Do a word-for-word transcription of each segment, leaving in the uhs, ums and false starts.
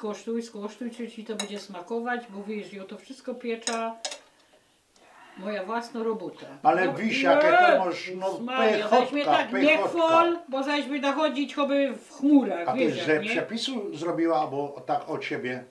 Skosztuj, skosztuj, czy ci to bydzie smakować, bo wiysz, jŏ to wszystko piecza. Moja własnŏ robota. Ale No, wiysz, jake to Jezus masz, no, Maria, zaś mie pychotka, tak niy pychotka. Chwal, bo zaś byda chodzić choby w chmurach, A ty wiysz, ze jak, niy? Przepisu zrobiła, abo tak ôd ciebie?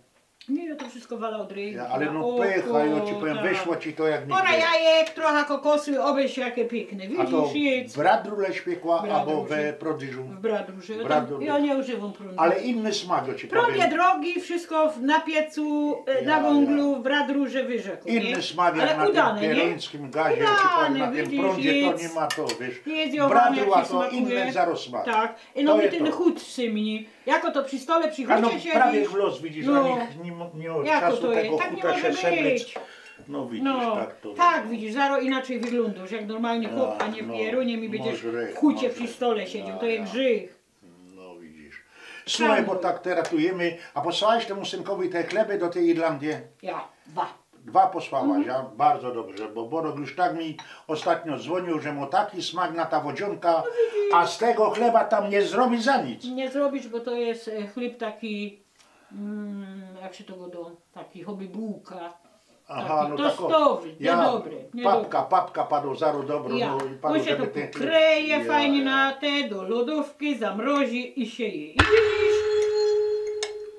Niy, jŏ to wszystko wala ôd ryju. Ja, ale no pycha, jŏ ci powiym, Tak. Wyszło ci to jak Pora nigdy. Jajek, trocha kokosu, ôby sie jake piykne. A to Widzisz, jedz. Bradruże piekła, abo Bradruże. we Prodrziżu? W Bradruże. Bradruże. Jŏ niy używōm prōndu. Ale inny smak, jŏ ci Prōnd powiym. je drogi, wszystko w, na piecu, e, na Ja, wōnglu, w Bradruże wyrzekł, niy? Inny smak jak Ale na tym udane, niy? pierōńskim gazie, Udane, czy tam na tym widzisz, prōndzie, to jedz. niy ma to, wiysz. Jedz, Johan, Bradruła jak ci to smakuje. Inny zarosmak. Tak. I To no je i tyn to. Chut symni. Jako to przi stole, przy A no Chucie prawie siedzisz? w los, widzisz, No. a niy, niy, niy mŏ Jako czasu to je? tego Tak niy Chuta sie może przebrać. być. No widzisz, No, tak to tak, było. Widzisz, zaro inaczyj wyglōndŏsz, jak normalnie chop, Ja, a niy no, pierōnie mi bydziesz może w Chucie może. przi stole siedziōł, Ja, to je ja. grzych. No widzisz. Słuchaj, bo tak terŏz tu jymy, a posłałeś tymu synkowi te chleby do tyj Irlandie? Ja, dwa. Dwa posłałaś, Mhm. a bardzo dobrze, bo Borok już tak mi ôstatnio dzwōniōł, że mŏ taki smak na ta wodziōnka, No a z tego chleba tam niy zrobi za nic. Niy zrobisz, bo to je, e, chlyb taki, mm, jak sie to gŏdŏ, taki choby bułka. Aha, Taki no tostowy, ja, niydobry, niydobry. Papka, papka padła zaro dobro, Ja. no i Bo padło, sie to żeby te pokryje ja, fajnie ja. Na te, do lodōwki, zamrozi i sie je. I widzisz?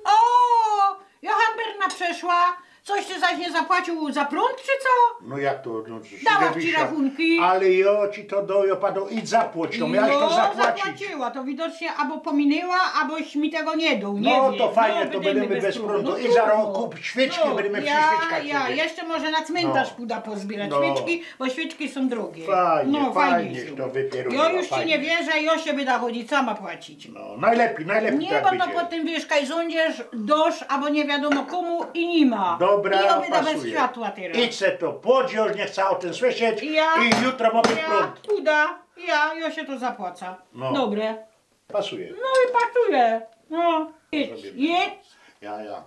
O! Johan Berna przeszła. Coś ty zaś niy zapłaciōł za prōnd, czy co? No jak to? No, Dała ci Sylwia, rachunki. Ale jŏ ci to dōm, jŏ padōm, idź zapłać, no miałeś to No, zapłacić. Zapłaciła, to widocznie abo pominła, aboś mi tego niy dōł, niy No wiym. to fajnie, to Wydejmy bydymy bez prōndu. No I zarŏz trudno. kup świyczki, No, bydymy przi ja, świyczkach ja, siedzieć. jeszcze może na cmyntarz No. pōda pozbiyrać No. Świyczki, bo świyczki sōm drogie. Fajnie, No, fajnie sōm. to wypierunio, Jŏ już ci fajnie. Niy wierzã, jŏ sie byda chodzić sama płacić. No, nojlepij, nojlepij Niy, tak bo to bydzie. potym wiysz, kaj zōndziesz, dŏsz, abo niy wiadōmo kōmu i niy ma. Dobra, I jŏ byda bez pasuje. światła terŏz. Idź se to płoć, jŏ już niy chcã ô tym słyszeć. Ja, I jutro mŏ być ja, prōnd. Puda, ja, jŏ sie to zapłacã. No. Dobre. Pasuje. No i pasuje. No, jedz, Zrobiymy. Jedz. Ja, ja.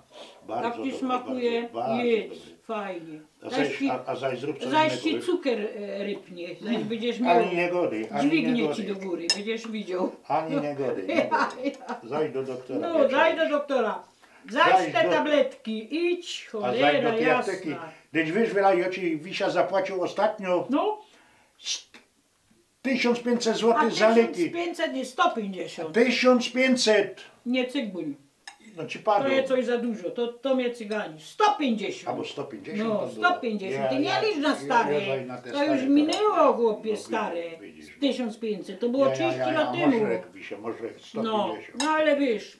Bardzo Tak ci dobry, smakuje, bardzo, bardzo jedz. Dobry. Fajnie. A Zaś zaś, ci, a, a zaś zrōb coś zaś ci innego. Cukier, e, rypnie. Zaś bydziesz miał, Ani niy gŏdej, ani niy dźwignie ci do gŏdej. Gōry, bydziesz widziōł. Ani niy gŏdej, niy Ja, gŏdej. ja. Zaś do doktora. No, wieczorem. zaś do doktora. Zaś Zaś te do- tabletki, idź, A zaś cholera do tyj jasna. Aptyki. Gdyż wiysz, wiela jŏ ci, Wisia, zapłaciōł ôstatnio? No. Tysiōnc piyńćset złotych za lyki. Tysiōnc piyńćset, niy, sto piyńćdziesiōnt. Tysiōnc piyńćset. Niy cygbuń. No ci padło. To je coś za dużo, to, to mie cygani. Sto piyńćdziesiōnt. Abo sto piyńćdziesiōnt No, to było. sto piyńćdziesiōnt. Ja, Ty niy ja, licz na ja, stare. ja, ja na te To już stare minęło, teraz. chłopie, No, stare. widzisz. Tysiōnc piyńćset. To było Ja, ja, trzidzieści ja, lat ja, tymu. Może, Wisia, może No, sto piyńćdziesiōnt. no ale wiysz,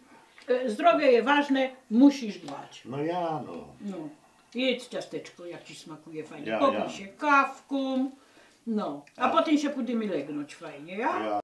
e, zdrowie je ważne, musisz dbać. No ja, no. No. Jedz ciasteczko, jak ci smakuje fajnie. Ja, Popij ja. sie kawkōm. No. A Ja. potym sie pōdymy legnōńć fajnie, ja? Ja,